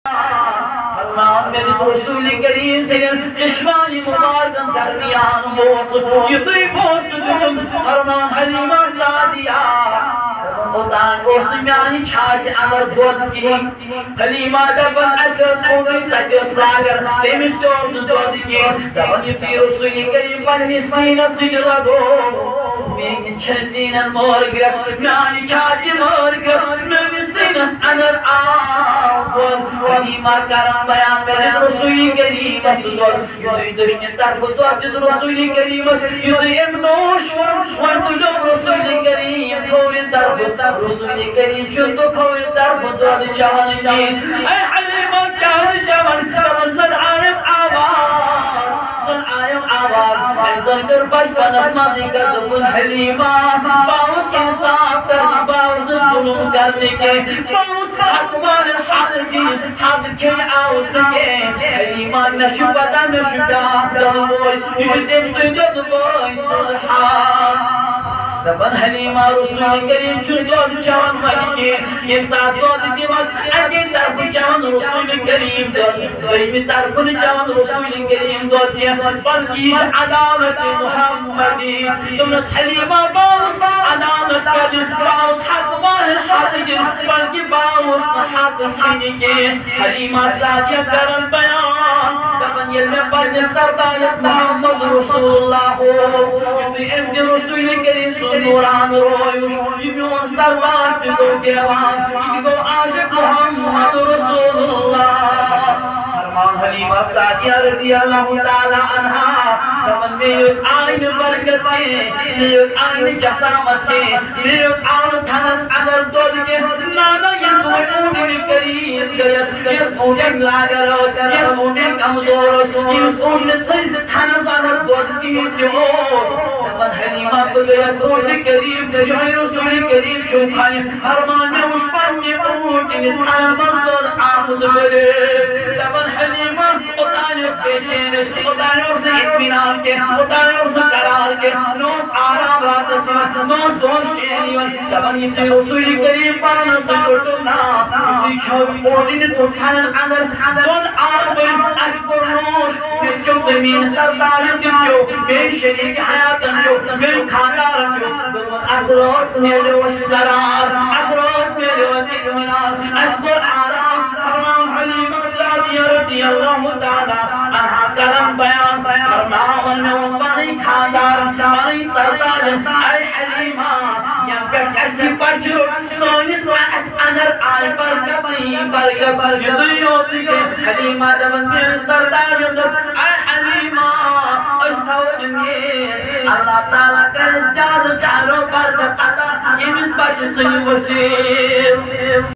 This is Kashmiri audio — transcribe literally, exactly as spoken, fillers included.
فرمان مےٚ دیُت رسول کریم سٕنٛدٮ۪ن چشمانِ مبارکن درمیان بوسہٕ، یُتُے بوسہٕ دیُتُم۔ فرمان حلیمہ سعدیہ، دپان اوٚتام اوس نہٕ میانہِ چھاتہِ اندر دۄد کِہیٖنۍ۔ حلیمہ دپان اسہِ ٲس اوٗنٹٕنۍ، سۄ تہِ ٲس لاگر، تٔمِس تہِ اوس نہٕ دۄد کِہیٖنۍ۔ دپان یُتھُے رسول کریم پننِس سیٖنس سۭتۍ لگوو، میٲنِس چھِ سیٖنن مٲر گرٛٮ۪کھ، میانہِ چھاتہِ مٲر گرٛٮ۪کھ، میٲنِس سیٖنس اندر آو دۄد۔ حلیمہ کران بیان، مےٚ دیُت رسول کریمس دۄد، یُتھُے دٔچھنہِ طرفہٕ دۄد دیُت رسول کریمس، یُتھُے أمۍ نوش کوٚر، وۄنۍ تُلیوم رسول کریم کھوورِ طرفہٕ، رسول کریم چھُنہٕ تہٕ کھوورِ طرفہٕ دۄد چٮ۪وان کِہیٖنۍ۔ اے حلیمہ، کیٛازِ چٮ۪وان؟ دپان زن آیم آواز، زن آیم آواز، أمۍ زن کٔر بچپنس منٛزٕے کتھ، دوٚپُن حلیمہ، بہٕ آوُس انصاف کرنہِ، بہٕ آوُس نہٕ ظلم کرنہِ کینٛہہ، بہٕ آوُس حق والٮ۪ن حق دِنہِ، حق کھیٚنہِ آوُس نہٕ کینٛہہ۔ حلیمہ، مےٚ چھُ پتہ، مےٚ چھُ بیٛاکھ دۄدٕ بوے، یہِ چھُ تٔمۍ سٕے دۄدٕ بوے سُنٛد حق۔ دپان حلیمہ، رسول کریم چھُنہٕ دۄد چٮ۪وان وۄنۍ کینٛہہ، ییٚمہِ ساتہٕ دۄد دِمس، اَکے طرفہٕ چٮ۪وان رسول کریم دۄد، دوٚیمہِ طرفہٕ نہٕ چٮ۪وان رسول کریم دۄد کینٛہہ، بلکہِ یہِ چھِ عدالت محمدی۔ دوٚپنس حلیمہ، بہٕ آوُس عدالت کرنہِ، بہٕ آوُس حق والٮ۪ن حق دِنہِ، بلکہِ بہٕ آوُس نہٕ حق کھیٚنہِ کینٛہہ۔ حلیمہ سعدیہ کران بیان، دپان ییٚلہِ مےٚ پننِس سردارس محمد رسول اللہ ہو، یُتھُے أمۍ تہِ رسول کریم سُنٛد نوران روے وُچھ، یہِ میون سردار تہِ گوٚو دیوان، یہِ تہِ گوٚو عاشق محمد رسول اللہ۔ فرمان حلیمہ سعدیہ رضی اللہ تعالیٰ عنہا، دپان مےٚ یوت آے نہٕ برکت کینٛہہ، مےٚ یوت آے نہٕ جسامت کینٛہہ، مےٚ یوت آو نہٕ تھنس اندر دۄد کینٛہہ۔ نانا، ییٚلہِ بہٕ وۄنۍ اوٗنٹنہِ قریب گٔیس، یۄس اوٗنٹنۍ لاگر ٲس، یۄس اوٗنٹنۍ کمزور ٲس، ییٚمِس اوٗنٹنہِ سٕنٛدِ تھنس اندر دۄد کِہیٖنۍ تہِ اوس۔ دپان حلیمہ، بہٕ گٔیس اوٗنٹنہِ قریب، یِہوٚے رسول کریم چھُم کھنہِ۔ فرمان مےٚ وُچھ پننہِ اوٗنٹنہِ تھنن منٛز دۄد آمُت بٔرِتھ۔ دپان حلیمہ، اوٚتانۍ اوس بے چین، اوٚتانۍ اوس نہٕ اطمینان کینٛہہ، اوٚتانۍ اوس نہٕ قرار کینٛہہ، نہ اوس آرام راتس یِوان، نہ اوس دۄہس چین یِوان۔ دپان یُتھُے رسول کریم پانس سۭتۍ روٚٹُن نا، یُتھُے چھٲوۍ اوٗنٹنہِ تھوٚد تھنن اندر، دۄد آو بٔرِتھ، اسہِ کوٚر نوش، مےٚ چیوٚو تہٕ میٲنۍ سردارن تہِ چیوٚو، میٲنۍ شریک حیاتن چیوٚو، میٲنۍ خاندارن چیوٚو۔ دوٚپُن اتھ رٲژ میلیو اسہِ قرار، اتھ رٲژ میلیو اسہِ اطمینان، اسہِ کوٚر آرام۔ فرمان حلیمہ سعدیہ رضی اللہ تعالیٰ عنہا کران بیان، فرماوان مےٚ ووٚن پنٕنۍ خاندارن، پنٕنۍ سردارن، اے حلیمہ، ینہٕ پٮ۪ٹھ اسہِ یہِ بچہِ روٚٹ، سٲنِس اسہِ اندر آے برکتٕے برکت، یُتُے یوت نہٕ کینٛہہ۔ حلیمہ دپان میٲنۍ سردارن دوٚپ، اے حلیمہ، أسۍ تھاوو اُمید، اللہ تعالیٰ کرِ زیادٕ خیر و برکت عطا ییٚمِس بچہِ سٕنٛدِ وسیٖلہٕ۔